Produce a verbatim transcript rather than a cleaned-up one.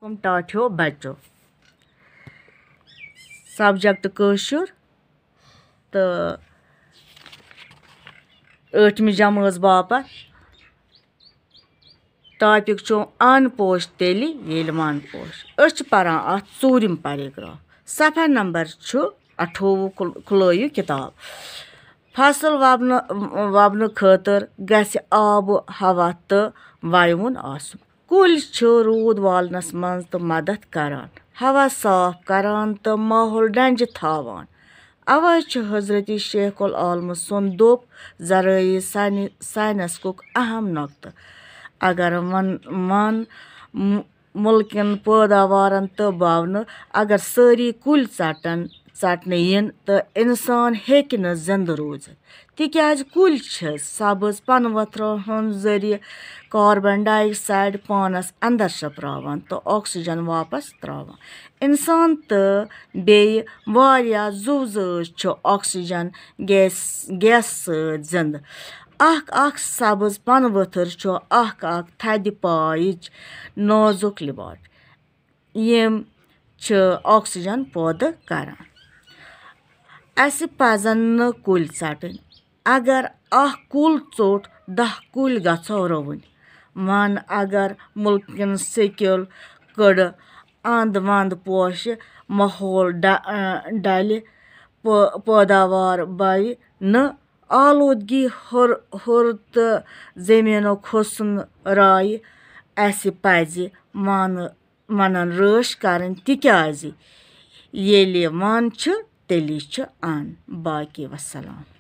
کم ٹاٹھیو بچو۔ سبجیکٹ کٲشُر تہٕ ٲٹھمہِ جمٲژ باپتھ۔ ٹاپک چھُ ان پوش تیٚلہِ ییٚلہِ ون پوش۔ أسۍ چھِ پران اتھ ژوٗرِم پیراگراف۔ صفحہ نمبر چھُ اَٹھووُہ۔ کھُل-، کھُلٲیِو کِتاب۔ فصل وۄبنہٕ، وۄبنہٕ خٲطرٕ گژھِ آب و ہوا تہٕ وَیوُن آسُن۔ کُلۍ چھِ روٗد والنَس منٛز تہٕ مدد کران، ہوا صاف کران تہٕ ماحول ڈنٛجہِ تھاوان۔ اوے چھُ حضرت شیخ العالمہٕ سُنٛد دوٚپ زرٲعی ساینہِ-، ساینسُک اہم نۄقطہٕ۔ اگر ون، ون م-، مُلکن پٲداوارن تہٕ باونہٕ، اگر سٲری کُلۍ ژٹن، ژٹنہٕ یِن تہٕ انسان ہیٚکہِ نہٕ زِندٕ روٗزِتھ، تِکیازِ کُلۍ چھِ سبز پنہٕ ؤتھرو ہٕنٛد ذٔریعہٕ کاربن ڈائی آکسائیڈ پانس اندر شپراوان تہٕ آکسیجن واپس تراوان۔ انسان تہٕ بیٚیہِ واریاہ زُو زٲژ چھِ آکسیجن گیس، گیس سۭتۍ زِندٕ۔ اکھ اکھ سبز پنہٕ ؤتھر چھُ اکھ اکھ تھدِ پایِچ نازُک لباٹ، یِم چھِ آکسیجن پٲدٕ کران۔ اسہِ پزن نہٕ کُلۍ ژٹٕنۍ۔ اگر اکھ کُل ژوٚٹ، دَہ کُلۍ گژھو رُوٕنۍ۔ ون اگر مُلکن سکیول کٔڑ، اند وند پوشہِ، ماحول ڈ-، ڈلہِ، پٲ-، پٲداوار بڑِ نہٕ، آلودگی ہُر، ہُر تہٕ زٔمیٖنُک حُسن راوِ۔ اسہِ پزِ ونہٕ، ونن رٲچھ کرٕنۍ، تِکیازِ ییٚلہِ ون چھُ، تیٚلی چھُ ان۔ باقی وسلام۔